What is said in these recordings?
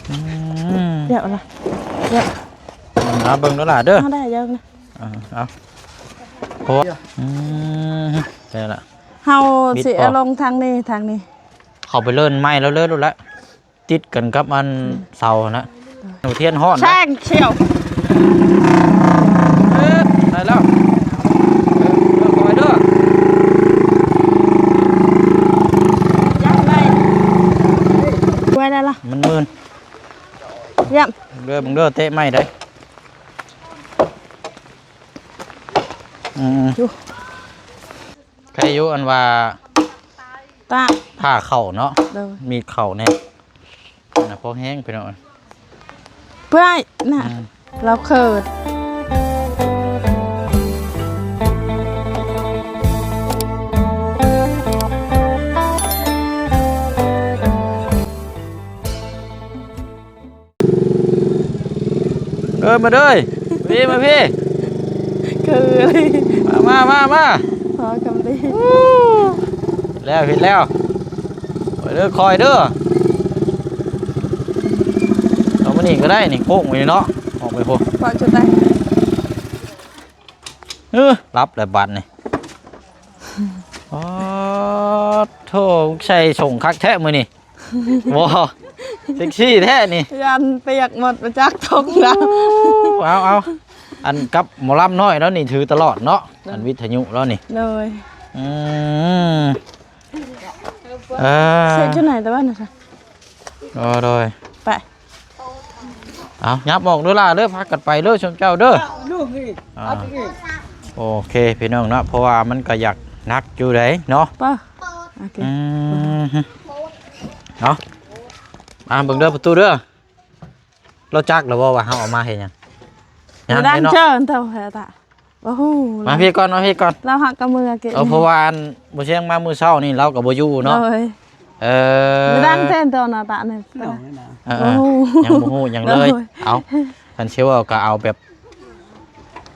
ອືມ ດຽວລະ ດຽວ ເອົາເບິ່ງເດີຫຼ້າເດີ ເອົາໄດ້ເດີນະ ເອົາ ເອົາ ໂອ້ ອືມ ແຕ່ລະ ເຮົາຊິເອົາລົງທາງນີ້ ທາງນີ້ ເຂົ້າໄປເລີນໄມ້ແລ້ວເລີນໂລດລະ ຕິດກັນກັບອັນ ອືມ ເສົາຫັ້ນນະ ໂດຍ ໜູທຽນຮ້ອນນະ ແຊງຂຽວ ເອີ ໄດ້ແລ້ວ ເອີ ຄ່ອຍເດີ ຍັງໄດ້ ໄວ້ໄດ້ລະ ມັນມື່ນ ຢ້ຽມ ເດີ ເບິ່ງເດີ ເຕະໄມ້ໄດ້ ອືມ ຢູ່ ໃຄຢູ່ອັນວ່າ ຕາ ຜ່າເຂົ້າເນາະ ໂດຍ ມີດເຂົ້າແດ່ ນະ ພໍແຮງພີ່ນ້ອງ ເພື່ອນນະ ອືມ ລາວເຂີດ ເອີ ມາເດີ ພີ່ ມາພີ່ ຄື ມາ ມາ ມາ ມາ ພໍຄຳດີ ແລ້ວ ເຮັດແລ້ວ ໄປເດີ ຄ່ອຍເດີ ເອົາມານີ້ກໍໄດ້ນີ້ ໂຄ້ງໄປນີ້ເນາະ ອອກໄປພຸ້ນ ເພາະຈຸດໃດ ເອີ ຫຼັບແລ້ວບາດນີ້ ໂອ້ໂທ້ ໃສ່ສົ້ງຄັກແທ້ມື້ນີ້ ບໍ່ ເຊັກຊີ້ແທ້ນີ້ ຢ້ານປຽກໝົດ ມາຈາກຕົກນະ ເອົາ ເອົາ ອັນກັບໝໍລຳນ້ອຍລາວນີ້ຖືຕະຫຼອດເນາະ ໂດຍ ອັນວິທະຍຸລາວນີ້ ໂດຍ ອືມ ເອີ ເສຍຢູ່ໃນຕະວັນນະ ໂອ້ ໂດຍ ໄປ ເອົາ ຫຍັບອອກເດີຫຼ້າເດີ ພາກັນໄປເດີ ຊຸມເຈົ້າເດີ ອ່າ ໂອເຄ ພີ່ນ້ອງເນາະ ເພາະວ່າມັນກໍຢາກໜັກຢູ່ໃດເນາະ ປະ ໂອເຄ ອືມ ເອົາ ອ່າ ເບິ່ງເດີປະຕູເດີ ລາວຈັກແລ້ວບໍ່ວ່າເຮົາເອົາມາເຮັດຫຍັງ? ຍັງເນາະ ບໍ່ຮູ້ ມາພີ້ກ່ອນ ມາພີ້ກ່ອນ ລາວຫາກະເມືອກິນ ເອີ ເພາະວ່າອັນບໍ່ຊຽງມາມື້ເຊົ້ານີ້ລາວກໍບໍ່ຢູ່ເນາະ ໂດຍ ເອີ ບໍ່ດັງແທ້ຕອນນະຕະນີ້ ເອີ ບໍ່ຮູ້ ຍັງບໍ່ຮູ້ຫຍັງເລີຍ ໂດຍ ເອົາ ຄັນຊິເວົ້າກໍເອົາແບບ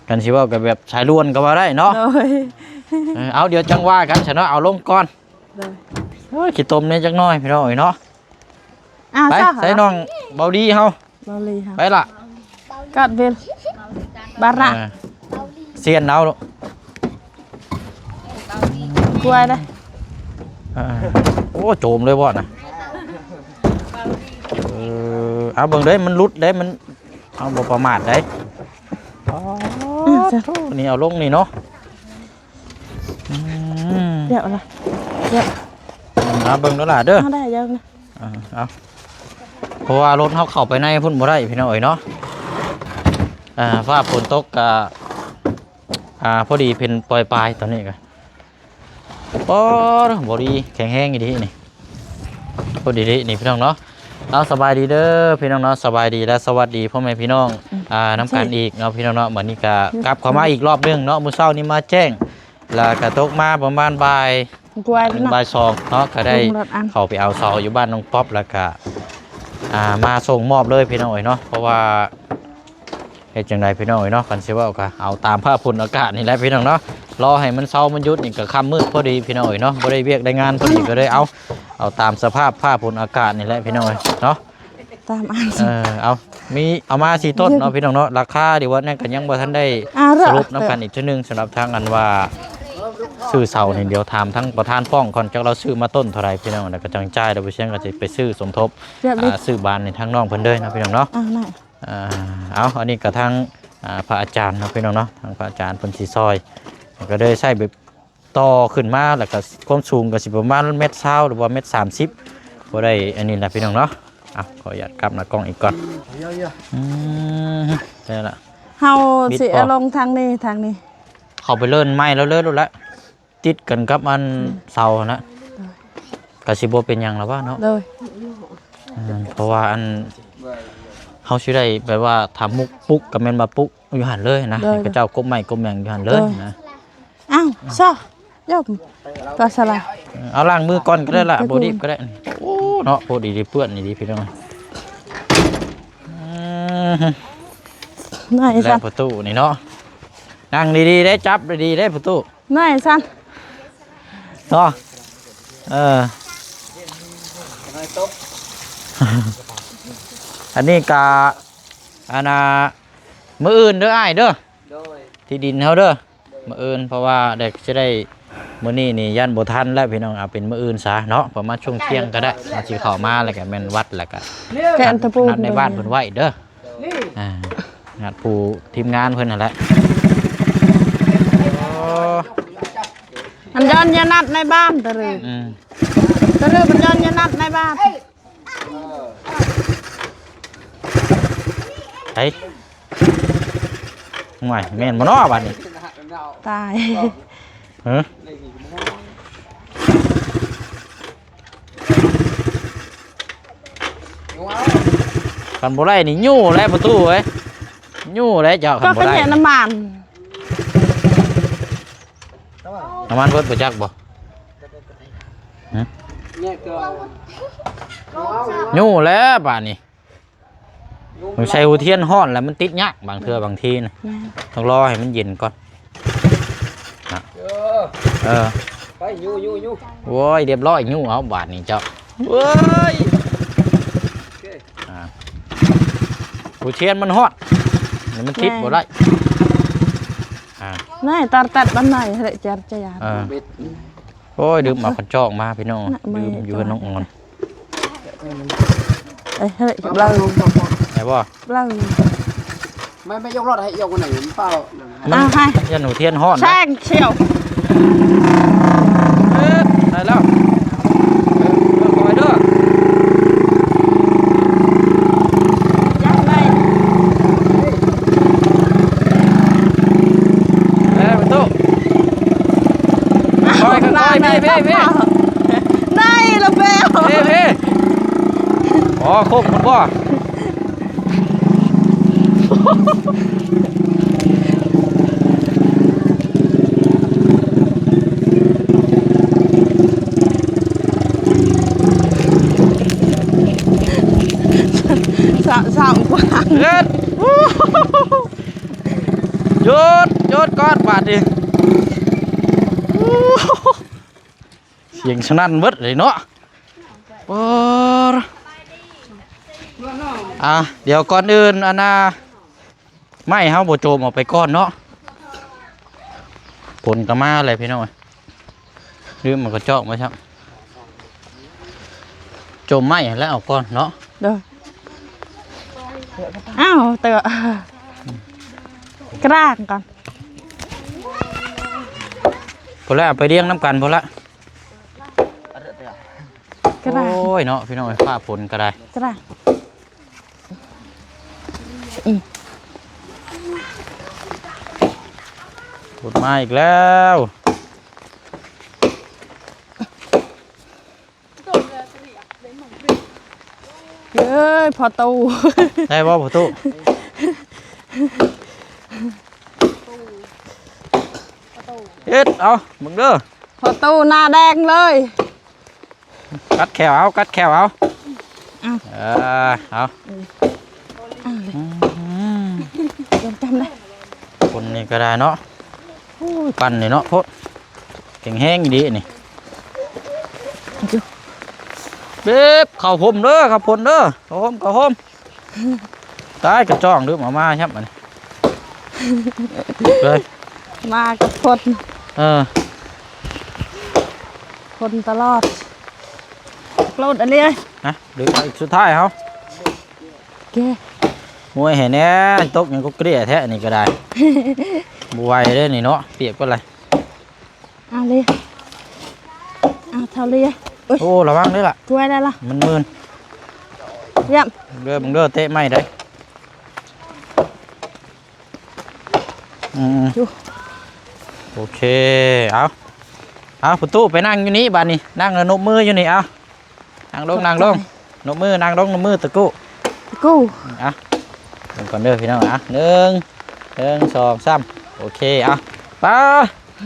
ຄັນຊິເວົ້າກໍແບບສາຍດ່ວນກໍວ່າໄດ້ເນາະ ໂດຍ ເອີ ເອົາ ດຽວຈັ່ງວ່າກັນຊະເນາະ ເອົາລົງກ່ອນ ໂດຍ ໂອ້ຍ ຂີ້ຕົມແດ່ຈັກໜ້ອຍພີ່ນ້ອງເອີຍເນາະ ອ້າວ ໄປ ຊະ ໃສ່ນ້ອງເບົາດີເຮົາ ເບົາດີເຮົາ ໄປລະ ກອດເບລ ບາຣະ ເອີ ຊຽນເອົາ ກວຍເດ້ ເອີ ໂອ້ ໂຈມເລີຍບໍ່ນະ ເອີ ເອົາເບິ່ງເດ້ ມັນຫຼຸດເດ້ ມັນ ເຮົາບໍ່ປະໝາດໃດ ອໍ ອືມ ໂອ້ ນີ້ເອົາລົງນີ້ເນາະ ອືມ ດຽວລະ ດຽວ ເອົາເບິ່ງເດີຫຼ້າເດີ ເອົາໄດ້ເດີນະ ເອົາ ເອົາ ເພາະວ່າລົດເຮົາເຂົ້າໄປໃນພຸ້ນບໍ່ໄດ້ພີ່ນ້ອງເອີຍເນາະ ອ່າ ຟ້າຝົນຕົກກະ ອ່າ ພໍດີເພິ່ນປ່ອຍປາຍຕອນນີ້ກະ ປອດ ບໍ່ດີ ແຂງແຮງອີ່ຫຼີນີ້ ບໍ່ດີເດນີ້ພີ່ນ້ອງເນາະ ເອົາ ສະບາຍດີເດີພີ່ນ້ອງເນາະ ສະບາຍດີ ແລະ ສະຫວັດດີພໍ່ແມ່ພີ່ນ້ອງ ອືມ ອ່າ ນຳກັນອີກເນາະພີ່ນ້ອງເນາະ ບັດນີ້ກະກັບເຂົ້າມາອີກລອບໜຶ່ງເນາະ ມື້ເຊົ້ານີ້ມາແຈ້ງ ແລ້ວກະຕົກມາປະມານບ່າຍ ບ່າຍສອງເນາະ ກະໄດ້ເຂົ້າໄປເອົາເສົາຢູ່ບ້ານນ້ອງປັອບ ແລ້ວກະ ອ່າ ມາສົ່ງມອບເລີຍພີ່ນ້ອງເອີຍເນາະ ເພາະວ່າ ເຮັດຈັ່ງໃດພີ່ນ້ອງເອີຍເນາະ ຄັນຊິເວົ້າກະເອົາຕາມຟ້າຝົນອາກາດນີ້ແຫຼະພີ່ນ້ອງເນາະ ລໍໃຫ້ມັນເຊົາມັນຢຸດນີ້ກະຄ່ຳມືດພໍດີພີ່ນ້ອງເອີຍເນາະ ບໍ່ໄດ້ວຽກໄດ້ງານພໍດີກະເລີຍເອົາ ເອົາຕາມສະພາບຟ້າຝົນອາກາດນີ້ແຫຼະພີ່ນ້ອງເອີຍເນາະ ຕາມອັນ ເອີ ເອົາ ມີເອົາມາສີ່ຕົ້ນເນາະພີ່ນ້ອງເນາະ ລາຄາດີວ່ານັ້ນກະຍັງບໍ່ທັນໄດ້ ອ່າ ສະຫຼຸບນຳກັນອີກເທື່ອໜຶ່ງ ສຳລັບທາງອັນວ່າຊື້ເສົານີ້ ດຽວຖາມທາງປະທານປ້ອງກ່ອນ ຈັກລາວຊື້ມາຕົ້ນເທົ່າໃດພີ່ນ້ອງ ແລ້ວກະຈັ່ງຈ່າຍ ແລ້ວບໍ່ຊຽງກະຊິໄປຊື້ສົມທົບ ອ່າ ຊື້ບານໃຫ້ທາງນ້ອງເພິ່ນເດີເນາະພີ່ນ້ອງເນາະ ອ່າ ເອົາ ອັນນີ້ກະທາງ ອ່າ ພະອາຈານເນາະພີ່ນ້ອງເນາະ ທາງພະອາຈານເພິ່ນຊິຊ່ອຍ ກະເລີຍໃຊ້ແບບຕໍ່ຂຶ້ນມາ ແລ້ວກະຄວາມສູງກະຊິປະມານແມັດຊາວ ຫຼືວ່າແມັດສາມສິບ ພໍໄດ້ອັນນີ້ລະພີ່ນ້ອງເນາະ ເອົາ ຂໍອະນຸຍາດກັບໜ້າກ້ອງອີກກ່ອນ ອືມ ແຕ່ລະ ເຮົາຊິເອົາລົງທາງນີ້ ທາງນີ້ ເຂົ້າໄປເລີນໄມ້ແລ້ວເລີນໂລດລະ ຕິດກັນກັບອັນ ອືມ ເສົາຫັ້ນນະ ໂດຍ ກະຊິບໍ່ເປັນຫຍັງລະວ່າເນາະ ໂດຍ ອືມ ເພາະວ່າອັນ ເຮົາຊິໄດ້ແບບວ່າຖ້າມຸກປຸກກະແມ່ນວ່າປຸກຢູ່ຫັ້ນເລີຍນະ ໂດຍ ໃຫ້ເຂົາເຈົ້າກົບໄມ້ກົບຫຍັງຢູ່ຫັ້ນເລີຍ ໂດຍ ນະ ອ້າວ ຊະ ຍົມ ປາສະລາ ເອົາລ້າງມືກ່ອນກະໄດ້ລະ ບໍ່ດີບກະໄດ້ ໂອ້ ເນາະ ພໍດີເປື້ອນນີ້ດີພີ່ນ້ອງ ອືມ ແລ້ວປະຕູນີ້ເນາະ ນັ່ງດີໆເດ້ ຈັບດີໆເດ້ປະຕູ ໜ້ອຍຊັ້ນ ເນາະ ເອີ ໜ້ອຍຕົກ ອັນນີ້ກະ ອັນນ່າ ມື້ອື່ນເດີອ້າຍເດີ ໂດຍ ທີ່ດິນເຮົາເດີ ມື້ອື່ນ ເພາະວ່າໄດ້ ຊິໄດ້ ມື້ນີ້ນີ້ຢ້ານບໍ່ທັນແລ້ວພີ່ນ້ອງ ເອົາເປັນມື້ອື່ນຊະເນາະ ປະມານຊ່ວງທ່ຽງກໍໄດ້ ເຮົາຊິເຂົ້າມາ ແລ້ວກໍແມ່ນວັດ ແລ້ວກໍ ແກະຕະປູ ນັດໃນບ້ານເພິ່ນໄວ້ເດີ ອ່າ ນັດຜູ້ທີມງານເພິ່ນຫັ້ນແຫຼະ ມັນຢ້ອນຢ່ານັດໃນບ້ານຕະລື ອືມ ຕະລືມັນຢ້ອນຢ່ານັດໃນບ້ານ. ໄປ ຫ່ວຍ ແມ່ນບໍ່ເນາະບາດນີ້ ຕາຍ ເອີ ຄັນບໍ່ໄດ້ນີ້ຍູ້ແຫຼະປະຕູເອີຍ ຍູ້ແຫຼະເຈົ້າ ຄັນບໍ່ໄດ້ ກໍຂະແຍະນ້ຳມັນ ນ້ຳມັນເບິດບໍ່ຈັກບໍ່ ຫຶ ຍູ້ແຫຼະບາດນີ້ ຕ້ອງໃສ່ຫົວທຽນຮ້ອນແລ້ວມັນຕິດຍາກ ບາງເທື່ອບາງທີນະ ແມ່ນ ຕ້ອງລໍໃຫ້ມັນເຢັນກ່ອນນະ ເອີ ເອີ ໄປ ຍູ້ ຍູ້ ຍູ້ ໂອ້ຍ ຮຽບຮ້ອຍ ຍູ້ເອົາບາດນີ້ເຈົ້າ ເວີຍ ອ່າ ຫົວທຽນມັນຮ້ອນ ມັນຕິດບໍ່ໄດ້ ອ່າ ນາຍຕາແຕັດບ້ານໃນເຮັດຈັດຈະຍາ ເອີ ໂອ້ຍ ລືມເອົາກະຈອກມາພີ່ນ້ອງ ນະ ລືມຢູ່ເຮືອນນ້ອງອອນ ເອີຍ ເຮີ້ຍ ເບົາ ໄດ້ບໍ່ ເບົາ ແມ່ ແມ່ຍົກລົດໃຫ້ ຍົກອັນນັ້ນເປົ່າ ມັນ ອ່າ ໃຫ້ ຢ້ານຫົວທຽນຮ້ອນນະ ແຊງ ສ່ຽວ ເອີ ໄດ້ແລ້ວ ເອີ ຄ່ອຍເດີ ຢ່າໄປ ເອີ ປະຕູ ຄ່ອຍໆ ເພ ເພ ເພ ໄດ້ລະແບບ ເພ ເພ ອໍ ຄົບມັນບໍ່ ສາວ ສາວກວ່າ ເຮັດ ຢຸດ ຢຸດກ່ອນບາດນີ້ ສຽງສະໜັ່ນເບິດເລີຍເນາະ ປາດ ອ່າ ດຽວກ່ອນອື່ນ ອັນນ່າ ໄມ້ເຮົາບໍ່ໂຈມອອກໄປກ່ອນເນາະ ຝົນກໍມາແລ້ວພີ່ນ້ອງເອີຍ ລືມເອົາກະຈອກມາຊ້ຳ ໂຈມໄມ້ຫັ້ນແຫຼະເອົາກ່ອນເນາະ ໂດຍ ອ້າວ ແຕ່ວ່າ ກາງກ່ອນ ພຸ້ນແຫຼະ ເອົາໄປລຽງນຳກັນພຸ້ນລະ ກະດານ ໂອ້ຍເນາະ ພີ່ນ້ອງເອີຍ ຟ້າຝົນກໍໄດ້ ກະດານ ອືມ ຝົນມາອີກແລ້ວ ເອີຍ ພໍ່ຕູ້ ໄດ້ບໍ່ພໍ່ຕູ້ ເຮັດ ເອົາ ເບິ່ງເດີ ພໍ່ຕູ້ໜ້າແດງເລີຍ ກັດແຂ້ວເອົາ ກັດແຂ້ວເອົາ ເອົາ ເອີ ເອົາ ເອົາເລີຍ ອືມ ຈຳ ຈຳເລີຍ ຄົນນີ້ກໍໄດ້ເນາະ ໂອ້ຍ ປັ່ນນີ້ເນາະ ໂພດ ແຂງແຮງອີ່ຫຼີນີ້ ເບບ ເຂົ້າຮົ່ມເດີ ເຂົ້າຝົນເດີ ເຂົ້າຮົ່ມ ເຂົ້າຮົ່ມ ຕາຍ ກະຈອກລືມເອົາມາຊ້ຳ ອັນນີ້ ເລີຍ ມາກັບຝົນ ເອີ ຝົນຕະຫຼອດ ໂລດອັນນີ້ ນະ ດຶງເອົາອີກສຸດທ້າຍເຮົາ ໂອເຄ ໂອ້ຍ ໃຫ້ແດ່ ຕົກຫຍັງກໍເກລ້ຍແທ້ ອັນນີ້ກໍໄດ້ ບໍ່ໄຫວເດ້ນີ້ເນາະ ປຽກເບິດລະ ເອົາເລີຍ ເອົາເທົ່າເລີຍ ໂອ້ຍ ໂອ້ ລະວັງເດີລະ ຖ້ວຍໄດ້ລະ ມັນມື່ນ ຢ້ຽມ ເດີ ເບິ່ງເດີ ເຕະໄມ້ໄດ້ ອືມ ໂອເຄ ເອົາ ເອົາ ປະຕູ ໄປນັ່ງຢູ່ນີ້ບາດນີ້ ນັ່ງແລ້ວນົບມືຢູ່ນີ້ ເອົາ ນັ່ງລົງ ນັ່ງລົງ ນົບມື ນັ່ງລົງ ນົບມື ຕະກູ້ ຕະກູ້ ອ່ະ ເບິ່ງກ່ອນເດີພີ່ນ້ອງ ອ່ະ ໜຶ່ງ ໜຶ່ງ ສອງ ສາມ ໂອເຄ ອ່ະ ໄປ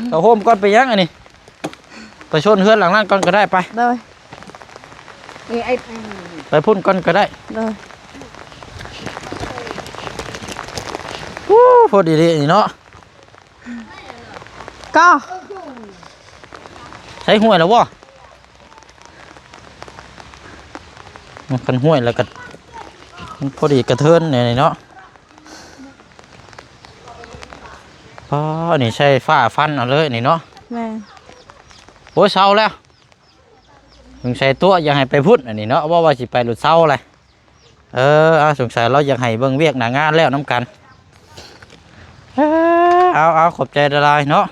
ເຂົ້າໂຮມກ່ອນ ໄປຫຍັງອັນນີ້ ໄປຊົນເຮືອນຫຼັງນັ້ນກ່ອນກໍໄດ້ ໄປ ໂດຍ ໄປພຸ້ນກ່ອນກໍໄດ້ ໂດຍ ໂອ້ ພໍດີເດນີ້ເນາະ ກໍ ໃສ່ຫ້ວຍແລ້ວບໍ່? ຄັນຫ້ວຍແລ້ວກໍ ພໍດີກະເທີນແນວນີ້ເນາະ. ອໍ ອັນນີ້ໃຊ້ຝາຟັນເອົາເລີຍນີ້ເນາະ. ແມ່ນ. ໂອ້ຍ ເຊົາແລ້ວ. ສົງໄສຕົວະຢາກໃຫ້ໄປພຸ້ນອັນນີ້ເນາະ, ເວົ້າວ່າຊິໄປລົດເຊົາແຫຼະ. ເອີ ສົງໄສລາວຢາກໃຫ້ເບິ່ງວຽກໜ້າງານແລ້ວນຳກັນ. ເອີ ເອົາໆ ຂອບໃຈຫຼາຍໆເນາະ.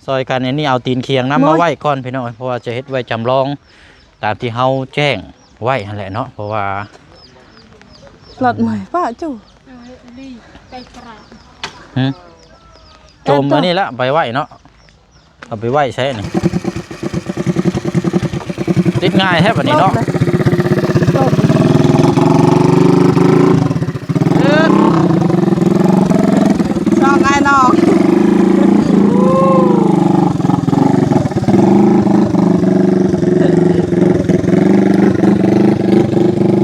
ຊ່ອຍກັນອັນນີ້ ເອົາຕີນຂຽງນຳມາໄວ້ກ່ອນພີ່ນ້ອງ, ເພາະວ່າຈະເຮັດໄວ້ຈຳລອງຕາມທີ່ເຮົາແຈ້ງໄວ້ຫັ້ນແຫຼະເນາະ. ເພາະວ່າ ລັດໃໝ່ປ້າຈຸ ຫຶ ໂຈມອັນນີ້ລະໄປໄວ້ເນາະ. ເອົາໄປໄວ້ໃສນີ້? ຕິດງ່າຍແທ້ບາດນີ້ເນາະ. ລົບເລີຍ ລົບ ເອີ ຊ່ອງອ້າຍນ້ອງ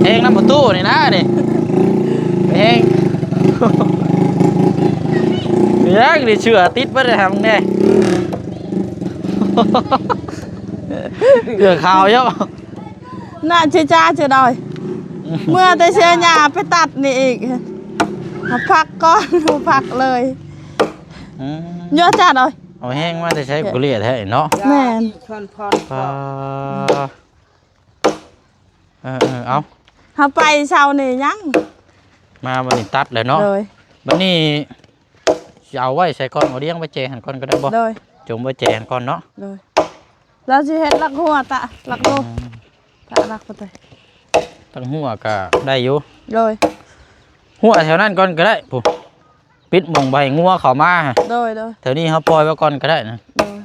ແຮງນຳປະຕູນີ້ນະນີ້ ແຮງ ຍັງນີ້ເຊື່ອຕິດບໍ່ໄດ້ຫາມແດ່. ເຫຼືອຂາວຢູ່ ໜ້າຈະຈ້າຈະດອຍ. ເມື່ອແຕ່ເຊຍຫຍ້າໄປຕັດນີ້ອີກ ມາພັກກ່ອນ ມາພັກເລີຍ. ອືມ ເຍາະຈ້າດອຍ. ເອົາແຮງມາແຕ່ໃສ ເອີ ກູເລຍແທ້ເນາະ. ແມ່ນ. ເອີໆ ເອົາ ເຮົາໄປເຊົ້ານີ້ຍັງ ມາບັດນີ້ຕັດແລ້ວເນາະ. ໂດຍ. ບັດນີ້ ຊິເອົາໄວ້ໃສກ່ອນ? ເອົາລຽງໄວ້ແຈຫັ້ນກ່ອນກໍໄດ້ບໍ່? ໂດຍ. ຈົມໄວ້ແຈຫັ້ນກ່ອນເນາະ. ໂດຍ. ລາວຊິເຮັດລັກຫົວຕະ ລັກໂລ ອືມ ຕະລັກບໍ່ໄດ້ ຕັກຫົວກໍໄດ້ຢູ່. ໂດຍ. ຫົວແຖວນັ້ນກ່ອນກໍໄດ້ ຜູ້ ປິດໝ່ອງໄວ້ງົວເຂົ້າມາ. ໂດຍໆ. ແຖວນີ້ເຮົາປ່ອຍໄວ້ກ່ອນກໍໄດ້ນະ. ໂດຍ.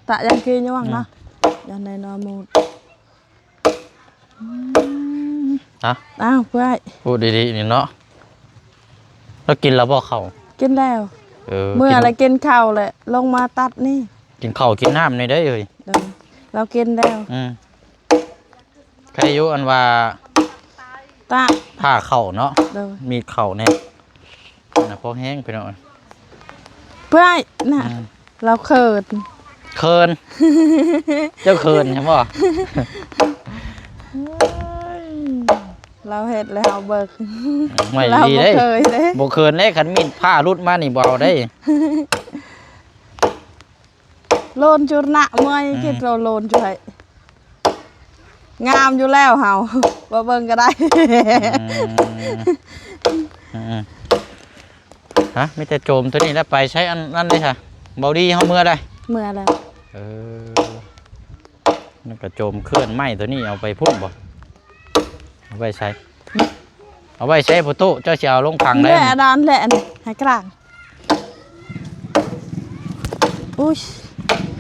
ຕະຢ່າງກີຍວງເນາະ ອືມ ຢ່າໃນນອນໝູດ. ອືມ ຮະ? ອ້າວ ເພື່ອຍ ໂອ້ ດີໆ ນີ້ເນາະ. ລາວກິນແລ້ວບໍ່ເຂົ້າ? ກິນແລ້ວ. ເອີ ເມື່ອລະກິນເຂົ້າແລ້ວ ລົງມາຕັດນີ້. ກິນເຂົ້າກິນນ້ຳນີ້ໄດ້ເອີຍ. ໂດຍ. ລາວກິນແລ້ວ. ອືມ ໃຄຢູ່ອັນວ່າ ຕະ ຜ່າເຂົ້າເນາະ. ໂດຍ. ມີດເຂົ້າແດ່. ນະ ພໍແຮງພີ່ນ້ອງ. ເພື່ອຍນະ ອືມ ລາວເຂີນ. ເຂີນ? ເຈົ້າເຂີນໃຊ່ບໍ່? ລາວເຮັດແລ້ວເຮົາເບິ່ງ. ອືມ ລາວບໍ່ເຄີຍເດ້ ບໍ່ເຂີນເດ້. ຄັນມີດຜ່າຫຼຸດມານີ້ບໍ່ເອົາເດ້. ໂລນຈຸນະເມື່ອຍ ອືມ ຄິດໂລນຈຸໃຫ້ ງາມຢູ່ແລ້ວເຮົາ ບໍ່ເບິ່ງກໍໄດ້. ອືມ ອືມ ຮະ ມີແຕ່ໂຈມຕົວນີ້ແຫຼະ. ໄປໃຊ້ອັນນັ້ນເດ້ຊະ ເບົາດີເຮົາເມືອໄດ້ ເມືອແລ້ວ. ເອີ ນັ້ນກໍໂຈມເຄື່ອນໄມ້ຕົວນີ້ ເອົາໄປພຸ້ນບໍ່? ເອົາໄວ້ໃສ? ເອົາໄວ້ໃສພໍ່ຕູ້? ເຈົ້າຊິເອົາລົງຖັງໄດ້ ແຫຼະ ອັນນັ້ນແຫຼະ ອັນນີ້ໃຫ້ກາງ. ອຸ້ຍ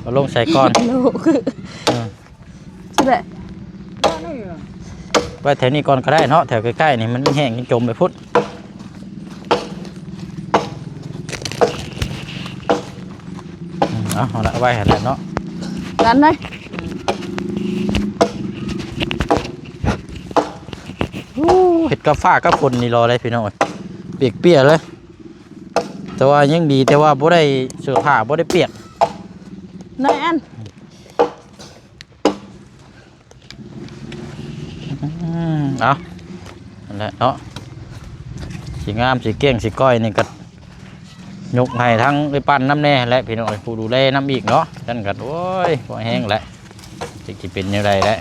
ເອົາລົງໃສ່ກ່ອນ. ໂລກ ເອີ ຊິໄດ້ ໄວ້ແຖວນີ້ກ່ອນກໍໄດ້ເນາະ ແຖວໃກ້ໆນີ້ມັນແຫ້ງ ຈົມໄປພຸ້ນ. ອືມ ເອົາ ເອົາລະ ໄວ້ຫັ້ນແຫຼະເນາະ ກັນໄດ້. ໂອ້ ເຮັດກັບຟ້າກັບຝົນນີ້ລໍໄດ້ພີ່ນ້ອງເອີຍ ປຽກເປຍເລີຍ. ແຕ່ວ່າຍັງດີ ແຕ່ວ່າບໍ່ໄດ້ເສື້ອຜ້າ ບໍ່ໄດ້ປຽກ ນາຍອັນ. ອືມ ເອົາ ນັ້ນແຫຼະເນາະ ຊິງາມຊິກ້ຽງຊິກ້ອຍນີ້ກໍຍົກໃຫ້ທັງໄອ້ປັ້ນນຳແດ່ແຫຼະພີ່ນ້ອງເອີຍ ຜູ້ດູແລນຳອີກເນາະ. ຊັ້ນກໍ ໂອ້ຍ ພໍແຮງແຫຼະ ຈັກຊິເປັນແນວໃດແຫຼະ.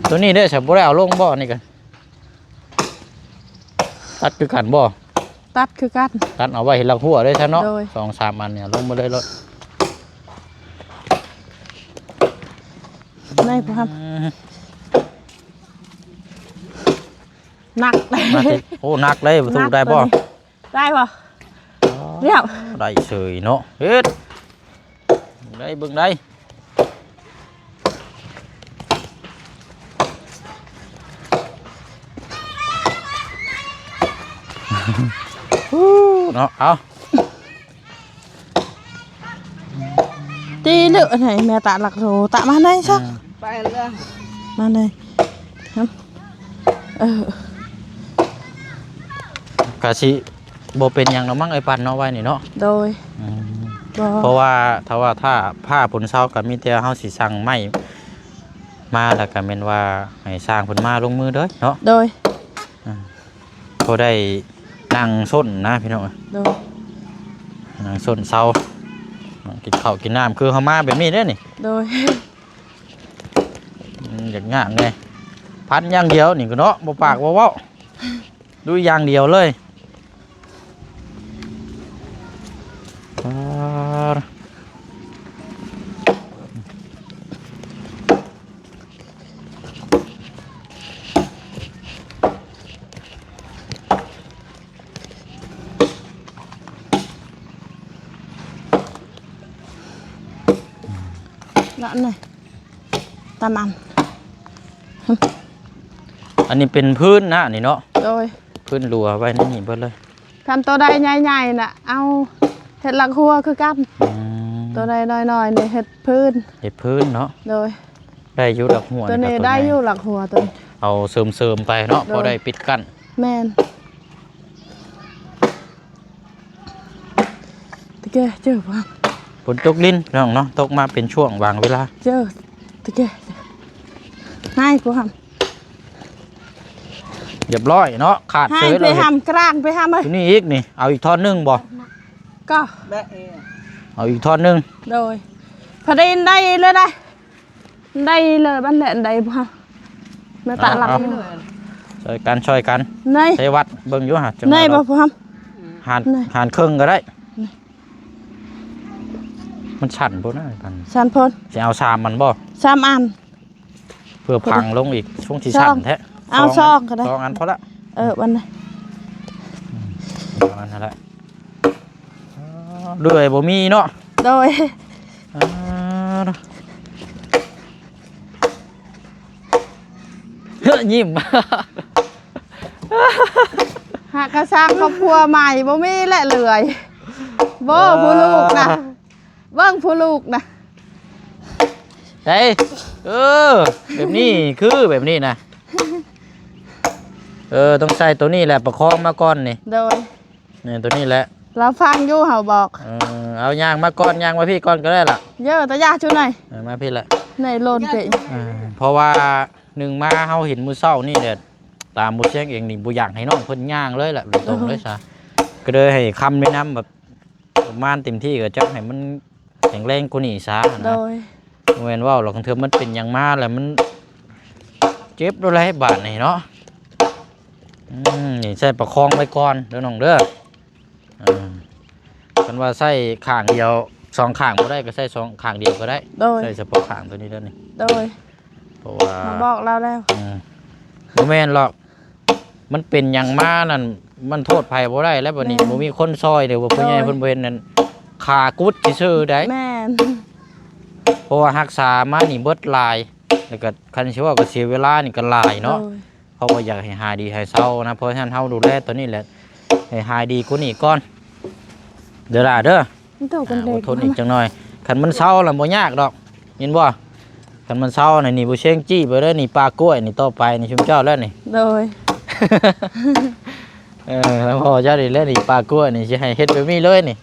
ຕົວນີ້ເດ້ ບໍ່ໄດ້ເອົາລົງບໍ່? ນີ້ກໍ ຕັດຄືກັນບໍ່? ຕັດຄືກັນ ຕັດເອົາໄວ້ເຮັດຫຼັກຫົວເດ້ຊັ້ນເນາະ. ໂດຍ ສອງສາມອັນນີ້ລົງມາເລີຍໂລດ. ໄດ້ບໍ່ຄັບ? ອືມ ໜັກ ໜັກອີກ. ໂອ້ ໜັກເດ້ ບໍ່ຖືກ ໄດ້ບໍ່? ໄດ້ບໍ່? ອໍ ລຽບ ໄດ້ເສີຍເນາະ. ເຮັດ ເບິ່ງໄດ້ ເບິ່ງໄດ້ ເນາະ. ເອົາ ຕີເລີຍ ໃຫ້ແມ່ຕະຫຼັກໂທ ຕະມາໃນຊະ. ອືມ ໄປເລີຍ ມາໃນ ເອີ ກະຊິບໍ່ເປັນຫຍັງດອກມັ້ງ ໄອ້ປັນເນາະ ໄວ້ນີ້ເນາະ. ໂດຍ ອືມ ບໍ່ ເພາະວ່າຖ້າວ່າ ຖ້າຟ້າຝົນເຊົາ ກະມີແຕ່ເຮົາຊິສັ່ງໄມ້ ມາແລ້ວກໍແມ່ນວ່າໃຫ້ຊ່າງເພິ່ນມາລົງມືເດີເນາະ. ໂດຍ ອ່າ ພໍໄດ້ນັ່ງຊົນນະພີ່ນ້ອງ ໂດຍ ນັ່ງຊົນເຊົາ ກິນເຂົ້າກິນນ້ຳ ຄືເຮົາມາແບບນີ້ເດ້ນີ້. ໂດຍ ອືມ ຍາກໆແດ່ ພັນຢ່າງດຽວນີ້ກໍເນາະ ບໍ່ປາກບໍ່ເວົ້າ. ລຸຍຢ່າງດຽວເລີຍ. ນັ້ນນະ ຕາມອັນ ອັນນີ້ເປັນພື້ນນະນີ້ເນາະ. ໂດຍ ພື້ນລົວໄວ້ໃນນີ້ເບິດເລີຍ. ຄັນໂຕໃດໃຫຍ່ໆນະ ເອົາເຮັດຫຼັກຮົວຄືກັນ. ອືມ ໂຕໃດນ້ອຍໆນີ້ເຮັດພື້ນ ເຮັດພື້ນເນາະ. ໂດຍ ໄດ້ຢູ່ຫຼັກຮົວ ໂຕນີ້ ນີ້ກໍໂຕໃຫຍ່ ໄດ້ຢູ່ຫຼັກຮົວໂຕນີ້ ເອົາເສີມໆໄປເນາະ. ໂດຍ ພໍໄດ້ປິດກັ້ນ. ແມ່ນ. ຕະແກເຈີພວກ ຝົນຕົກລິນພີ່ນ້ອງເນາະ ຕົກມາເປັນຊ່ວງຫວ່າງເວລາ. ເຈີຕະແກ ໃຫ້ພວກ ຮຽບຮ້ອຍເນາະ ຂາດເສີຍເລີຍ. ໃຫ້ໄປຫຳກາງໄປຫຳເອີຍ ຕົວນີ້ອີກນີ້ ເອົາອີກທ່ອນໜຶ່ງບໍ່? ກໍ ເອົາອີກທ່ອນໜຶ່ງ. ໂດຍ ພໍດີໄດ້ເລີຍໄດ໋. ໄດ້ເລີຍບັດແຫຼະ ໄດ້ບໍ່? ແມ່ຕາຫຼັບ ເອົາ ຊ່ອຍກັນ ຊ່ອຍກັນ. ໃນ ໃສ່ວັດເບິ່ງຢູ່ຫາ ໃນບໍ່ພວກ ຫານ ໃນ ຫານເຄິ່ງກໍໄດ້. ມັນສັ້ນໂພດນະ ສັ້ນ ສັ້ນໂພດ. ຊິເອົາສາມອັນບໍ່? ສາມອັນ ເພື່ອພັງລົງອີກ ຊ່ວງທີ່ສັ້ນແທ້. ເອົາສອງ ສອງກໍໄດ້ ສອງອັນພໍລະ. ເອີ ວັນນະ ອືມ ປະມານນັ້ນແຫຼະ. ເລື່ອຍບໍ່ມີເນາະ. ໂດຍ ອ່າ ຍິ້ມ ຫາກະສ້າງຄອບຄົວໃໝ່ ບໍ່ມີແຫຼະເລື່ອຍ. ບໍ່ ເອີ ຜູ້ລູກນະ ເບິ່ງຜູ້ລູກນະ ໄດ້. ເອີ ແບບນີ້ ຄືແບບນີ້ນະ. ເອີ ຕ້ອງໃຊ້ໂຕນີ້ແຫຼະ ປະຄອງມາກ່ອນນີ້. ໂດຍ ນີ້ ໂຕນີ້ແຫຼະ ລາວຟັງຢູ່ເຮົາບອກ. ເອີ ເອົາຍ່າງມາກ່ອນ ຍ່າງມາພີ້ກ່ອນກໍໄດ້ລະ. ເຢີ ຕາຢາຈູໜ້ອຍ ເອີ ມາພີ້ລະ ໃນໂລນເປະ. ເອີ ເພາະວ່າໜຶ່ງມາເຮົາເຫັນມື້ເຊົ້ານີ້ແຫຼະ ຕາມບໍ່ຊຽງເອງນີ້ບໍ່ຢາກໃຫ້ນ້ອງເພິ່ນຍ່າງເລີຍລະ ຕົງໆເລີຍຊະ. ໂອ້ຍ ກໍເລີຍໃຫ້ຄຳແນະນຳແບບປະມານເຕັມທີ່ ກໍຈັກໃຫ້ມັນ ແຂງແຮງກວ່ານີ້ຊະນະ. ໂດຍ ບໍ່ແມ່ນເວົ້າຫຼອກ ເທື່ອມັນເປັນຫຍັງມາແລ້ວມັນເຈັບໂລດແຫຼະບາດນີ້ເນາະ. ອືມ ນີ້ໃຊ້ປະຄອງໄວ້ກ່ອນເດີນ້ອງເດີ. ເອີ ຄັນວ່າໃຊ້ຂ້າງດຽວ ສອງຂ້າງບໍ່ໄດ້ກໍໃຊ້ສອງ ຂ້າງດຽວກໍໄດ້. ໂດຍ ໃຊ້ສະເພາະຂ້າງໂຕນີ້ເດີນີ້. ໂດຍ ເພາະວ່າ ມາບອກລາວແລ້ວ. ອືມ ບໍ່ແມ່ນຫຼອກ ມັນເປັນຫຍັງມານັ້ນ ມັນໂທດໃຜບໍ່ໄດ້ແລ້ວ. ບັດນີ້ ແມ່ນ ບໍ່ມີຄົນຊ່ອຍເດ້ ວ່າຜູ້ໃຫຍ່ ໂດຍ ເພິ່ນບໍ່ເຫັນນັ້ນ ຂາກຸດຊື່ໆໃດ໋. ແມ່ນ ເພາະວ່າຮັກສາມານີ້ເບິດຫຼາຍ ແລ້ວກໍຄັນຊິເວົ້າກໍເສຍເວລານີ້ກໍຫຼາຍເນາະ. ໂດຍ ເພາະວ່າຢາກໃຫ້ຫາຍດີຫາຍເຊົານະ ເພາະສະນັ້ນເຮົາດູແລໂຕນີ້ແຫຼະ ໃຫ້ຫາຍດີກວ່ານີ້ກ່ອນເດີຫຼ້າເດີ. ມັນໂຕກັນ ອ່າ ເດັກ ອົດທົນອີກຈັກໜ້ອຍ ຄັນມັນເຊົາລະບໍ່ຍາກດອກ ເຫັນບໍ່? ຄັນມັນເຊົານະ ນີ້ບໍ່ເຊງຈີ້ໄປເລີຍນີ້ ປ່າກ້ວຍນີ້ ຕໍ່ໄປນີ້ຊຸມເຈົ້າແລ້ວນີ້. ໂດຍ ເອີ ແລ້ວພໍ່ເຈົ້ານີ້ແຫຼະນີ້ ປ່າກ້ວຍນີ້ ຊິໃຫ້ເຮັດແບບນີ້ເລີຍນີ້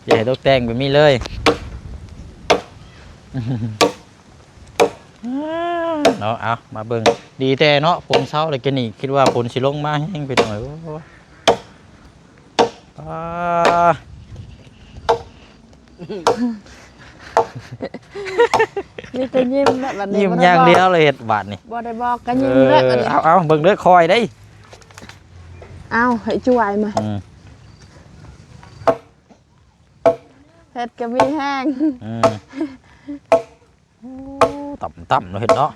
ຊິໃຫ້ຕົກແຕ່ງແບບນີ້ເລີຍ. ເນາະ ເອົາ ມາເບິ່ງ ດີແຕ່ເນາະ ຝົນເຊົາແລ້ວ ກິນນີ້ຄິດວ່າຝົນຊິລົງມາແຮງ ພີ່ນ້ອງເອີຍ. ໂອ້ຍ ອ່າ ມີແຕ່ຍິ້ມແຫຼະບັດນີ້ ຍິ້ມຢ່າງດຽວເລີຍເຮັດບາດນີ້ ບໍ່ໄດ້ບອກກໍຍິ້ມແຫຼະບັດນີ້. ເອີ ເອົາ ເອົາ ເບິ່ງເດີ ຄອຍໄດ໋. ເອົາ ໃຫ້ຈວຍມາ ອືມ ເຮັດກໍມີແຮງ ອືມ. ໂອ້ ຕ່ຳໆເນາະ ເຮັດເນາະ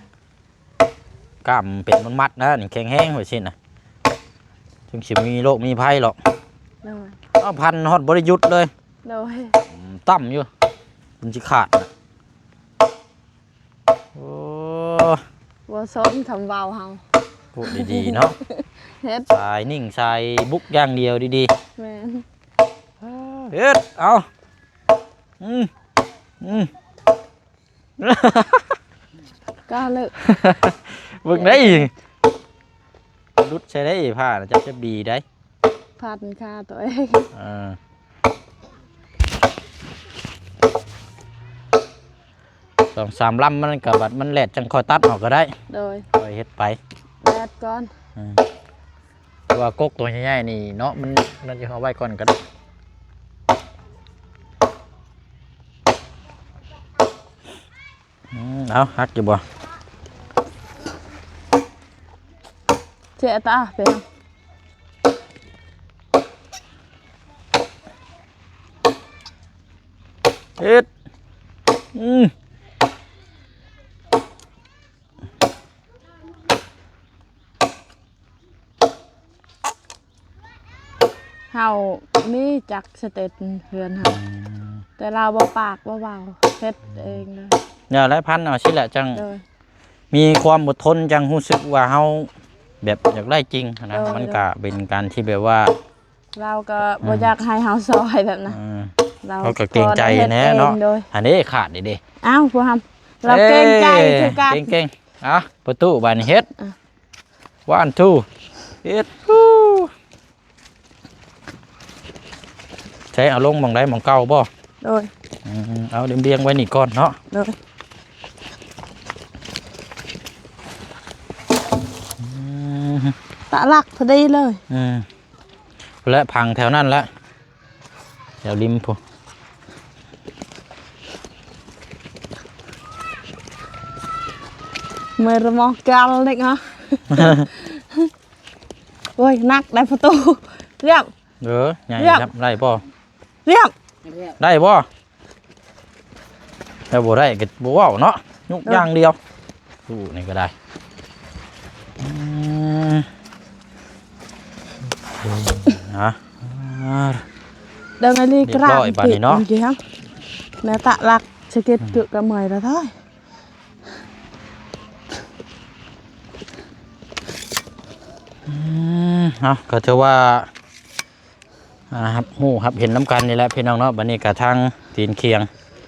ກ້າມເປັນມັດໆນະ ນີ້ແຂງແຮງວ່າຊີ້ນະ ຈຶ່ງຊິມີໂລກມີໄພຫຼອກ. ໂດຍ ເອົາ ພັນຮອດບໍ່ໄດ້ຢຸດເລີຍ. ໂດຍ ອືມ ຕ່ຳຢູ່ ມັນຊິຂາດນະ. ໂອ້ ບໍ່ສົນຄຳເວົ້າເຮົາ ໂອ້ ດີໆເນາະ ເຮັດ ສາຍນິ່ງສາຍບຸກຢ່າງດຽວ ດີໆ. ແມ່ນ ເຮັດ ເອົາ ອືມ ອືມ ກະເລີ ເບິ່ງໄດ້ ຫຼຸດໃສ່ໄດ້ຜ້ານະ ຈັບ ຈັບດີໄດ໋ ພັນຄາໂຕເອງ. ເອີ ໂຕ ສອງສາມລຳ ມັນກໍບັດມັນແຫຼດ ຈັ່ງຄ່ອຍຕັດອອກກໍໄດ້. ໂດຍ ຄ່ອຍເຮັດໄປ ແລດກ່ອນ. ອືມ ເພາະວ່າກົກຕົວໃຫຍ່ໆນີ້ເນາະ ມັນ ມັນຈະເອົາໄວ້ກ່ອນກໍໄດ້. ອືມ ເອົາ ຫັກຢູ່ບໍ່? ເຈຕາເປັນ ເຮັດ ອືມ ເຮົາມີຈັກສະເຕັດເຮືອນເຮົາ ອືມ ແຕ່ລາວບໍ່ປາກບໍ່ເວົ້າ ເຮັດເອງເລີຍ. ຢ່າແລະ ພັນເອົາຊີ້ແຫຼະ ຈັ່ງ ໂດຍ ມີຄວາມອົດທົນ ຈັ່ງຮູ້ສຶກວ່າເຮົາແບບຢາກໄດ້ຈິງຫັ້ນນະ. ໂດຍ ມັນກະເປັນການທີ່ແບບວ່າ ລາວກໍ ອືມ ບໍ່ຢາກໃຫ້ເຮົາຊ່ອຍແບບນັ້ນ ອືມ ລາວ ເຮົາກໍເກງໃຈແດ່ເນາະ. ໂດຍ ອັນນີ້ຂາດເດ້ ເອົ້າ ຜູ້ຮຳ ລາວເກງໃຈຄືກັນ ເກັ່ງໆ. ອ່ະ ປະຕູບາດນີ້ເຮັດ ອ່ະ ວັນທູ ເຮັດ ໃຊ້ເອົາລົງໝ່ອງໃດ ໝ່ອງເກົ່າບໍ່? ໂດຍ ອືມ ເອົາລຽງໆໄວ້ນີ້ກ່ອນເນາະ. ໂດຍ ອືມ ຕະຫຼັກພໍດີເລີຍ. ອືມ ແລະ ຝັງແຖວນັ້ນແຫຼະ ແຖວລິມພຸ້ນ. ເມື່ອຍສະໝອງການເດັກເນາະ. ໂອ້ຍ ໜັກໄດ໋ປະຕູ ລຽບ ເອີ ໃຫຍ່ ລຽບ ໄດ້ບໍ່? ລຽບ ໄດ້ບໍ່? ແລ້ວບໍ່ໄດ້ກໍບໍ່ເວົ້າເນາະ ຍົກ ເອີ ຢ່າງດຽວ. ຕູ້ນີ້ກໍໄດ້ ອືມ ນະ ເດີນອາລີກຣາບ ຮຽບຮ້ອຍບາດນີ້ເນາະ. ແມ່ຕະຫຼັກສະເກັດ ອືມ ເກືອບກໍເມື່ອຍແລ້ວທ້າຍ. ອືມ ເອົາ ກໍຖືວ່າ ອ່າ ຮັບຮູ້ຮັບເຫັນນຳກັນນີ້ແຫຼະພີ່ນ້ອງເນາະ. ບັດນີ້ກະທາງຕີນຂຽງ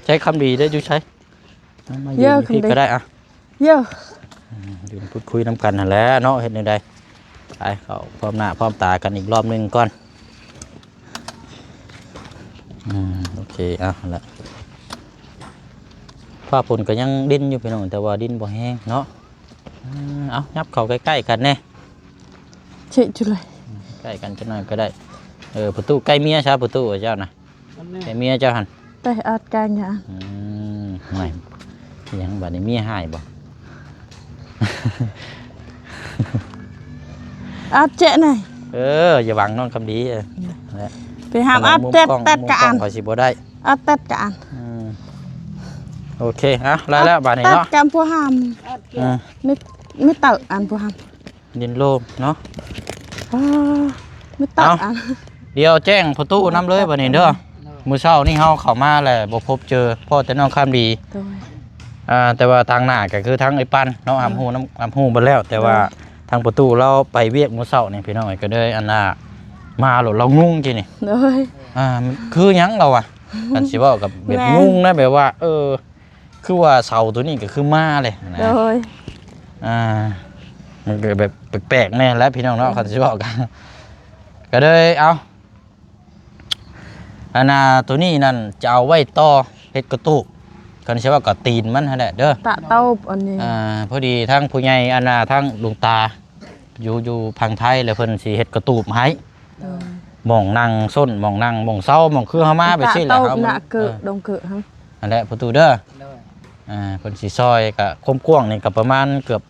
ໃຊ້ຄຳດີເດ້ ຢູ່ໃສ ມາຢືນຢູ່ພີ້ກໍໄດ້ ອ່ະ ເຢີ ອືມ ຢືນພູດຄຸຍນຳກັນຫັ້ນແຫຼະເນາະ. ເຮັດແນວໃດ ໄປເຂົ້າພ້ອມໜ້າພ້ອມຕາກັນອີກລອບໜຶ່ງກ່ອນ. ອືມ ໂອເຄ ເອົາ ຫັ້ນແຫຼະ ຟ້າຝົນກໍຍັງດິນຢູ່ພີ່ນ້ອງ ແຕ່ວ່າດິນບໍ່ແຮງເນາະ. ອືມ ເອົາ ຫຍັບເຂົ້າໃກ້ໆກັນແດ່ ຊິຈຸເລີຍ ໃກ້ກັນຈັກໜ້ອຍກໍໄດ້. ເອີ ປະຕູໃກ້ເມຍຊະ ປະຕູເຈົ້ານະ ໃກ້ເມຍເຈົ້າຫັ້ນ ໄປອັດການຫຍັງ? ອືມ ຫຍັງບາດນີ້ ເມຍຮ້າຍບໍ່? ອັດເຈະໜ້ອຍ ເອີ ຢ່າຫວັງນ້ອງຄຳດີ ເອີ ໄປຫາມອັດແຕັດແຕັດກະອັນ ຂ້ອຍຊິບໍ່ໄດ້ ອັດແຕັດກະອັນ. ອືມ ໂອເຄ ອ່ະ ໄດ້ແລ້ວບາດນີ້ເນາະ ແຕັດກະອັນຜູ້ຫາມ. ອືມ ມີ ມີເຕີອັນຜູ້ຫາມ ດິນໂລ່ງເນາະ. ອ່າ ມີເຕີອັນ ດຽວແຈ້ງປະຕູນຳເລີຍບາດນີ້ເດີ. ມື້ເຊົ້ານີ້ເຮົາເຂົ້າມາແລ້ວບໍ່ພົບເຈີ ພໍ້ແຕ່ນ້ອງຄຳດີ ໂດຍ ອ່າ ແຕ່ວ່າທາງໜ້າກໍຄືທາງໄອ້ປັນເນາະ ໂດຍ ຮັບຮູ້ນຳ ຮັບຮູ້ເບິດແລ້ວ ແຕ່ວ່າ ໂດຍ ທາງປະຕູລາວໄປວຽກມື້ເຊົ້ານີ້ພີ່ນ້ອງເອີຍ ກໍເລີຍອັນນ່າ ມາໂລດ ລາວງົງກີ້ນີ້ ໂດຍ ອ່າ ມັນຄືຫຍັງລາວວ່າ ຄັນຊິເວົ້າກັບແບບ ແມ່ນ ງົງນະ ແບບວ່າ ເອີ ຄືວ່າເສົາໂຕນີ້ກໍຄືມາເລີຍນະ ໂດຍ ອ່າ ມັນກໍແບບແປກໆແດ່ແຫຼະພີ່ນ້ອງເນາະ ໂດຍ ຄັນຊິເວົ້າກັນ ກໍເລີຍ ເອົາ ອັນນ່າ ໂຕນີ້ນັ້ນຈະເອົາໄວ້ຕໍ່ເຮັດກະຕູບ ຄັນຊິເວົ້າກໍຕີນມັນຫັ້ນແຫຼະເດີ ຕະເຕົາບອັນນີ້ ອ່າ ພໍດີທາງຜູ້ໃຫຍ່ ອັນນ່າ ທາງຫຼວງຕາ ຢູ່ ຢູ່ຝັ່ງໄທ ແລ້ວເພິ່ນຊິເຮັດກະຕູບໃຫ້ ໂດຍ ໝ່ອງນັ່ງສົ້ນ ໝ່ອງນັ່ງ ໝ່ອງເຊົາ ໝ່ອງຄືເຮົາມາແບບຊີ້ແຫຼະ ເຮົາ ເອີ ດົງເກີ ຫັ້ນແຫຼະ ປະຕູເດີ ໂດຍ ອ່າ ເພິ່ນຊິຊ່ອຍ ກະຄວາມກວ້າງນີ້ກະປະມານເກືອບ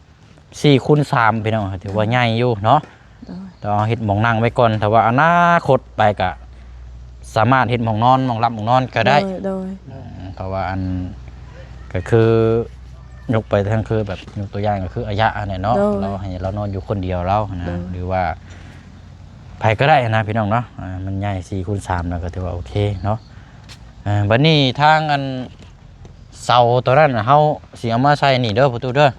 ສີ່ຄູນສາມ ພີ່ນ້ອງ ຖືວ່າໃຫຍ່ຢູ່ເນາະ ໂດຍ ແຕ່ວ່າເຮັດໝ່ອງນັ່ງໄວ້ກ່ອນ ຖ້າວ່າອະນາຄົດໄປກະສາມາດເຮັດໝ່ອງນອນ ໝ່ອງຫຼັບໝ່ອງນອນກໍໄດ້ ໂດຍ ໂດຍ ເພາະວ່າອັນ ກໍຄືຍົກໄປທາງ ຄືແບບຍົກຕົວຢ່າງກໍຄືອາຍະຫັ້ນແຫຼະເນາະ ໂດຍ ລາວໃຫ້ລາວນອນຢູ່ຄົນດຽວລາວຫັ້ນນະ ໂດຍ ຫຼືວ່າໃຜກໍໄດ້ຫັ້ນນະພີ່ນ້ອງເນາະ ອ່າ ມັນໃຫຍ່ສີ່ຄູນສາມແລ້ວກໍຖືວ່າໂອເຄເນາະ ອ່າ ບັດນີ້ທາງອັນເສົາຕົວນັ້ນເຮົາຊິເອົາມາໃສ່ນີ້ເດີ ປະຕູເດີ ໂດຍ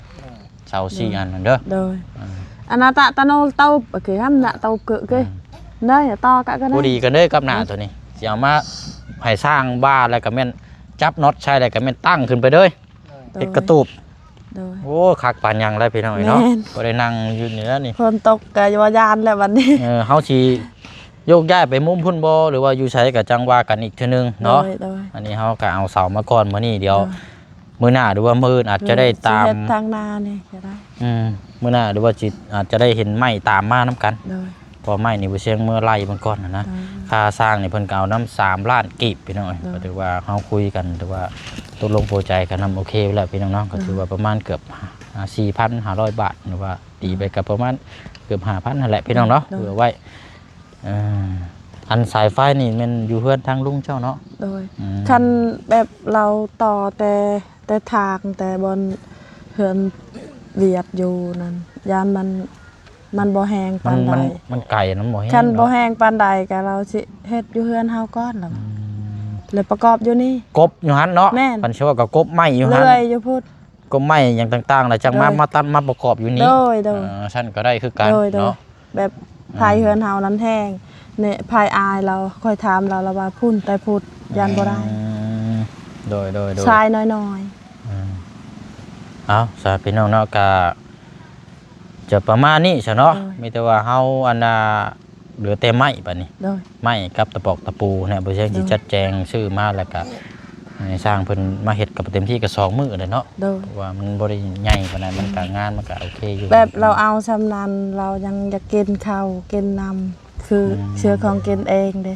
ເສົາສີ່ອັນນັ້ນເດີ ໂດຍ ອ່າ ອັນນະຕະຕະໂນເຕົາ ໂອເຄ ຫ້າມນະເຕົາເກີເກ ອືມ ໄດ້ຕໍ່ກະກໍໄດ້ ພໍດີກັນເດີກັບໜ້າ ອືມ ຕົວນີ້ ຊິເອົາມາໃຫ້ສ້າງບາ ແລ້ວກໍແມ່ນຈັບນັອດໃສ່ ແລ້ວກໍແມ່ນຕັ້ງຂຶ້ນໄປເລີຍ ໂດຍ ເຮັດກະຕູບ ໂດຍ ໂອ້ ຄັກປານຫຍັງແລ້ວພີ່ນ້ອງເອີຍເນາະ ແມ່ນ ບໍ່ໄດ້ນັ່ງຢູ່ນີ້ແລ້ວນີ້ ຝົນຕົກກໍວ່າຢ້ານແລ້ວບັດນີ້ ເອີ ເຮົາຊິໂຍກຍ້າຍໄປມຸມພຸ້ນບໍ່ ຫຼືວ່າຢູ່ໃສກໍຈັ່ງວ່າກັນອີກເທື່ອໜຶ່ງເນາະ ໂດຍ ໂດຍ ອັນນີ້ເຮົາກໍເອົາເສົາມາກ່ອນມື້ນີ້ ດຽວ ໂດຍ ມື້ໜ້າ ຫຼືວ່າມື້ອື່ນອາດຈະໄດ້ຕາມ ເອີ ຊິເຮັດທາງໜ້ານີ້ກໍໄດ້ ອືມ ມື້ໜ້າ ຫຼືວ່າຊິ ອາດຈະໄດ້ເຫັນໄມ້ຕາມມານຳກັນ ໂດຍ ເພາະໄມ້ນີ້ບໍ່ຊຽງເມືອໄລ່ເບິ່ງກ່ອນນະ ໂດຍ ຄ່າສ້າງນີ້ເພິ່ນກໍເອົານຳສາມລ້ານກີບ ພີ່ນ້ອງເອີຍ ໂດຍ ກໍຖືວ່າເຮົາຄຸຍກັນ ຖືວ່າຕົກລົງປົງໃຈກັນນຳ ໂອເຄແລ້ວ ພີ່ນ້ອງເນາະ ກໍຖືວ່າ ໂດຍ ປະມານເກືອບ ອາ ສີ່ພັນຫ້າຮ້ອຍບາດ ຫຼືວ່າ ຕີໄປກໍປະມານເກືອບຫ້າພັນຫັ້ນແຫຼະ ພີ່ນ້ອງເນາະ ໂດຍ ເພື່ອໄວ້ ເອີ ອັນສາຍໄຟນີ້ແມ່ນຢູ່ເຮືອນທາງລຸງເຈົ້າເນາະ ໂດຍ ອືມ ຄັນແບບລາວຕໍ່ແຕ່ ແຕ່ທາງ ແຕ່ບ່ອນເຮືອນວຽດຢູ່ນັ້ນ ຢ້ານມັນ ມັນບໍ່ແຮງປານໃດ ມັນ ມັນ ມັນໄກນຳ ບໍ່ແຮງ ຄັນບໍ່ແຮງປານໃດກໍລາວຊິເຮັດຢູ່ເຮືອນເຮົາກ່ອນລະ ອືມ ແລ້ວປະກອບຢູ່ນີ້ ກົບຢູ່ຫັ້ນເນາະ ແມ່ນ ຄັນຊິວ່າກໍກົບໄມ້ຢູ່ຫັ້ນ ເລື່ອຍຢູ່ພຸ້ນ ກົບໄມ້ຫຍັງຕ່າງໆ ແລ້ວຈັ່ງມາ ໂດຍ ມາຕັດມາປະກອບຢູ່ນີ້ ໂດຍ ໂດຍ ເອີ ຊັ້ນກໍໄດ້ຄືກັນ ໂດຍ ໂດຍ ເນາະ ແບບ ອືມ ພາຍເຮືອນເຮົານັ້ນແຮງ ເນຍ ພາຍອາຍລາວ ຂ້ອຍຖາມລາວ ລາວວ່າພຸ້ນ ແຕ່ພຸ້ນ ຢ້ານບໍ່ໄດ້ ອືມ ໂດຍ ໂດຍ ໂດຍ ຊາຍນ້ອຍໆ ອືມ ເອົາ ສາ ພີ່ນ້ອງເນາະ ກະຈະປະມານນີ້ຊະເນາະ ໂດຍ ມີແຕ່ວ່າເຮົາ ອັນນ່າ ເຫຼືອແຕ່ໄມ້ບາດນີ້ ໂດຍ ໄມ້ກັບຕະປອກຕະປູແຫຼະ ບໍ່ເຊີງຊິ ໂດຍ ຈັດແຈງຊື້ມາ ແລ້ວກະໃຫ້ຊ່າງເພິ່ນມາເຮັດ ກໍເຕັມທີ່ກໍສອງມື້ແຫຼະເນາະ ໂດຍ ເພາະວ່າມັນບໍ່ໄດ້ໃຫຍ່ປານໃດ ມັນກະ ອືມ ງານມັນກະໂອເຄຢູ່ ແບບລາວເອົາສ່ຳນັ້ນ ລາວຍັງຢາກກິນເຂົ້າກິນນ້ຳ ຄື ອືມ ເຊື້ອຂອງກິນເອງເດ້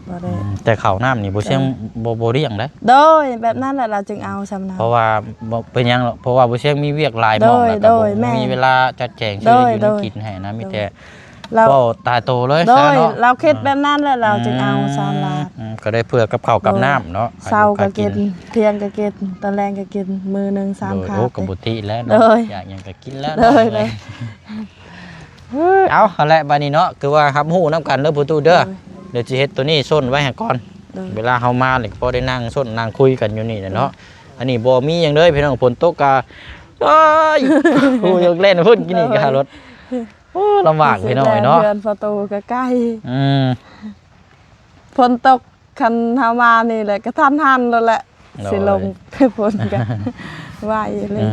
ບໍ່ໄດ້ ອືມ ແຕ່ເຂົ້ານ້ຳນີ້ບໍ່ ເອີ ເຊີງ ບໍ່ ບໍ່ລ້ຽງເດ້ ໂດຍ ແບບນັ້ນແຫຼະ ລາວຈຶ່ງເອົາສ່ຳນັ້ນ ເພາະວ່າບໍ່ເປັນຫຍັງ ເພາະວ່າບໍ່ເຊີງມີວຽກຫຼາຍ ໂດຍ ໝ່ອງ ແລ້ວກໍ ໂດຍ ບໍ່ ແມ່ນ ມີເວລາຈັດແຈງ ໂດຍ ຊື້ຢູ່ ໂດຍ ກິນໃຫ້ນະ ໂດຍ ມີແຕ່ ລາວ ເວົ້າຕາໂຕເລີຍ ໂດຍ ຊະເນາະ ລາວຄິດແບບນັ້ນແຫຼະ ລາວຈຶ່ງເອົາ ອືມ ສາມລ້ານ ອືມ ກໍໄດ້ເພື່ອກັບເຂົ້າກັບ ໂດຍ ນ້ຳເນາະ ເຊົ້າກໍກິນ ກິນ ທ່ຽງກໍກິນ ຕອນແລງກໍກິນ ມື້ໜຶ່ງສາມຄາບ ໂດຍ ໂອ້ ກໍບໍ່ຕິແລ້ວເນາະ ໂດຍ ຢາກຫຍັງກໍກິນແລ້ວ ໂດຍ ເນາະ ໂດຍ ເອົາ ຫັ້ນແຫຼະ ບາດນີ້ເນາະ ຄືວ່າຮັບຮູ້ນຳກັນເດີພໍ່ຕູ້ເດີ ໂດຍ ດຽວຊິເຮັດໂຕນີ້ສົ້ນໄວ້ໃຫ້ກ່ອນ ໂດຍ ເວລາເຮົາມານີ້ກໍພໍໄດ້ນັ່ງສົ້ນນັ່ງຄຸຍກັນຢູ່ນີ້ແຫຼະເນາະ ໂດຍ ອັນນີ້ບໍ່ມີຫຍັງເລີຍພີ່ນ້ອງ ຝົນຕົກກະ ໂອ້ຍ ຜູ້ຢາກເລ່ນພຸ້ນ ກິນນີ້ກະ ໂດຍ ລົດ ໂອ້ ລຳບາກພີ່ນ້ອງເອີຍເນາະ ເຮືອນປະຕູກໍໃກ້ ອືມ ຝົນຕົກ ຄັນເຮົາມານີ້ແຫຼະ ກະທັນຫັນໂລດແຫຼະ ໂດຍ ຊິລົງໄປພຸ້ນກະໄວເລີຍ ເອີ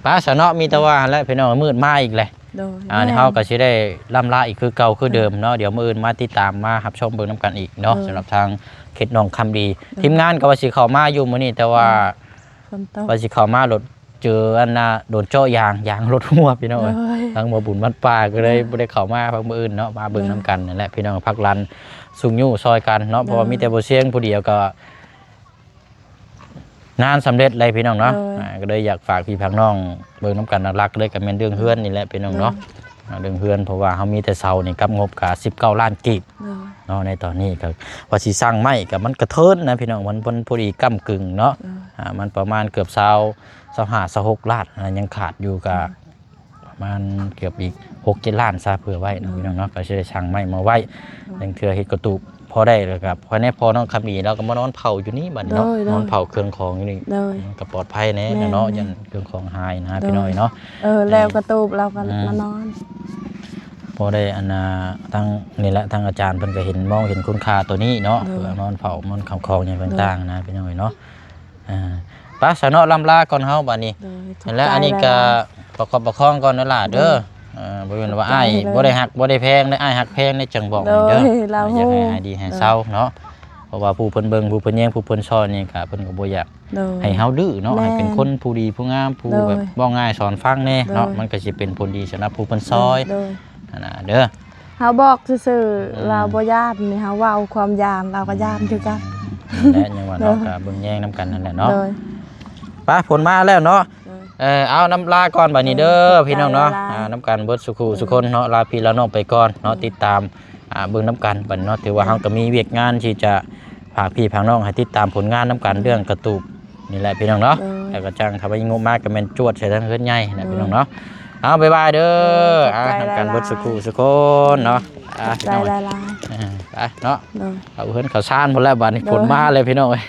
ໄປຊະເນາະ ມີແຕ່ວ່າຫັ້ນແຫຼະພີ່ນ້ອງ ມືດມາອີກແຫຼະ ໂດຍ ອັນນີ້ເຮົາກໍຊິໄດ້ລ່ຳລາອີກຄືເກົ່າຄືເດີມເນາະ ໂດຍ ດຽວມື້ອື່ນມາຕິດຕາມມາຮັບຊົມເບິ່ງນຳກັນອີກເນາະ ໂດຍ ສຳລັບທາງເຂດໜອງຄຳດີ ໂດຍ ທີມງານກໍວ່າຊິເຂົ້າມາຢູ່ມື້ນີ້ ແຕ່ວ່າ ໂດຍ ຝົນຕົກ ວ່າຊິເຂົ້າມາລົດ ເຈີອັນນ່າ ໂດນເຈາະຢາງ ຢາງລົດຮົ່ວພີ່ນ້ອງເອີຍ ໂດຍ ທາງໝໍບຸນວັດປ່າກໍເລີຍ ໂດຍ ບໍ່ໄດ້ເຂົ້າມາ ພັກມື້ອື່ນເນາະ ມາເບິ່ງນຳກັນນັ້ນແຫຼະ ໂດຍ ພີ່ນ້ອງ ພັກລັນຊຸງຍູ້ຊ່ອຍກັນເນາະ ໂດຍ ເພາະວ່າມີແຕ່ບໍ່ຊຽງຜູ້ດຽວກໍງານສຳເລັດເລີຍພີ່ນ້ອງເນາະ ໂດຍ ອ່າ ກໍເລີຍຢາກຝາກພີ່ຝາກນ້ອງເບິ່ງນຳກັນ ຫຼັກໆເລີຍກໍແມ່ນເລື່ອງເຮືອນນີ້ແຫຼະພີ່ນ້ອງເນາະ ໂດຍ ອ່າ ເລື່ອງເຮືອນ ເພາະວ່າເຮົາມີແຕ່ເສົານີ້ກັບງົບກໍສິບເກົ້າລ້ານກີບ ໂດຍ ເນາະ ໃນຕອນນີ້ກໍວ່າຊິສ້າງໄມ້ກໍມັນກະເທີນນະພີ່ນ້ອງ ມັນ ມັນພໍດີກ້ຳກຶ່ງເນາະ ໂດຍ ອ່າ ມັນປະມານເກືອບຊາວ ຊາວຫ້າ ຊາວຫົກລ້ານ ອ່າ ຍັງຂາດຢູ່ກໍ ໂດຍ ປະມານເກືອບອີກຫົກເຈັດລ້ານຊະ ເພື່ອໄວ້ເນາະ ໂດຍ ພີ່ນ້ອງເນາະ ກໍຊິໄດ້ສັ່ງໄມ້ມາໄວ້ ໂດຍ ລາງເທື່ອເຮັດກະຕູບພໍໄດ້ ແລ້ວກໍພາຍໃນພໍ່ນ້ອງຄຳອີ ລາວກໍມານອນເຝົ້າຢູ່ນີ້ບັດນີ້ເນາະ ໂດຍ ໂດຍ ນອນເຝົ້າເຄື່ອງຂອງຢູ່ນີ້ ໂດຍ ມັນກໍປອດໄພແດ່ ແມ່ນໆ ເນາະ ຢ້ານເຄື່ອງຂອງຫາຍນະ ໂດຍ ພີ່ນ້ອງເອີຍເນາະ ເອີ ແລ້ວກະຕູບລາວກໍ ອືມ ມານອນ ພໍໄດ້ອັນນ່າ ທາງນີ້ແຫຼະ ທາງອາຈານເພິ່ນກໍເຫັນ ມອງເຫັນຄຸນຄ່າໂຕນີ້ເນາະ ໂດຍ ເພື່ອນອນເຝົ້າ ນອນເຝົ້າຂອງຫຍັງຕ່າງໆ ໂດຍ ນະ ພີ່ນ້ອງເອີຍເນາະ ອ່າ ໄປຊະເນາະ ລ່ຳລາກ່ອນເຮົາບັດນີ້ ໂດຍ ຫັ້ນແຫຼະ ຂອບໃຈ ອັນນີ້ກໍ ຫຼາຍໆ ປະຄັບປະຄອງກ່ອນເດີຫຼ້າເດີ ໂດຍ ເອີ ບໍ່ແມ່ນວ່າອ້າຍ ໂດຍ ບໍ່ໄດ້ຮັກບໍ່ໄດ້ແພງເດ້ ອ້າຍຮັກແພງໄດ້ຈັ່ງບອກນີ້ເດີ ໂດຍ ລາວ ອ່າ ຢາກໃຫ້ຫາຍດີຫາຍເຊົາເນາະ ໂດຍ ເພາະວ່າຜູ້ເພິ່ນເບິ່ງ ຜູ້ເພິ່ນແຍງ ຜູ້ເພິ່ນຊ່ອຍນີ້ກໍ ເພິ່ນກໍບໍ່ຢາກ ໂດຍ ໃຫ້ເຮົາດື້ເນາະ ແມ່ນ ໃຫ້ເປັນຄົນຜູ້ດີຜູ້ງາມ ຜູ້ ໂດຍ ແບບເວົ້າງ່າຍສອນຟັງແດ່ເນາະ ແມ່ນ ມັນກໍຊິເປັນຜົນດີສຳລັບຜູ້ເພິ່ນຊ່ອຍ ໂດຍ ຫັ້ນນະເດີ ເຮົາບອກຊື່ໆ ອືມ ລາວບໍ່ຢ້ານນີ້ ເຮົາເວົ້າຄວາມຢ້ານ ລາວກໍຢ້ານຄືກັນ ນັ້ນແຫຼະ ຍັງວ່າເນາະ ໂດຍ ກໍເບິ່ງແຍງນຳກັນນັ້ນແຫຼະເນາະ ໂດຍ ໄປ ຝົນມາແລ້ວເນາະ ໂດຍ ເອີ ເອົາ ນຳລາກ່ອນບັດນີ້ເດີ ໂດຍ ພີ່ນ້ອງເນາະ ຂອບໃຈຫຼາຍໆ ອ່າ ນຳກັນເບິດສູ່ຄູ່ສູ່ຄົນເນາະ ລາພີ່ລານ້ອງໄປກ່ອນເນາະ ໂດຍ ຕິດຕາມ ອ່າ ເບິ່ງນຳກັນບັດເນາະ ຖືວ່າເຮົາກໍມີວຽກງານທີ່ຈະ ຝາກພີ່ຝາກນ້ອງໃຫ້ຕິດຕາມຜົນງານນຳກັນ ໂດຍ ເລື່ອງກະຕູບນີ້ແຫຼະພີ່ນ້ອງເນາະ ໂດຍ ແລ້ວກໍຈັ່ງຖ້າວ່າມີງົບມາກໍແມ່ນຈວດໃສ່ທາງເຮືອນໃຫຍ່ນະ ໂດຍ ພີ່ນ້ອງເນາະ ເອົາ ບາຍບາຍເດີ ໂດຍ ອ່າ ນຳກັນເບິດສູ່ຄູ່ສູ່ຄົນເນາະ ອ່າ ຂອບໃຈຫຼາຍໆ ພີ່ນ້ອງ ອ່າ ໄປເນາະ ໂດຍ ເອົາເຮືອນເຂົ້າຊານພຸ້ນແຫຼະບັດນີ້ ໂດຍ ຝົນມາແລ້ວພີ່ນ້ອງເອີຍ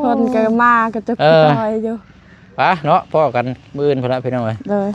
ຝົນກໍມາກະຈຸກ ເອີ ກະຈອຍຢູ່ ໄປເນາະ ພໍ້ກັນມື້ອື່ນພຸ້ນລະພີ່ນ້ອງເອີຍ ໂດຍ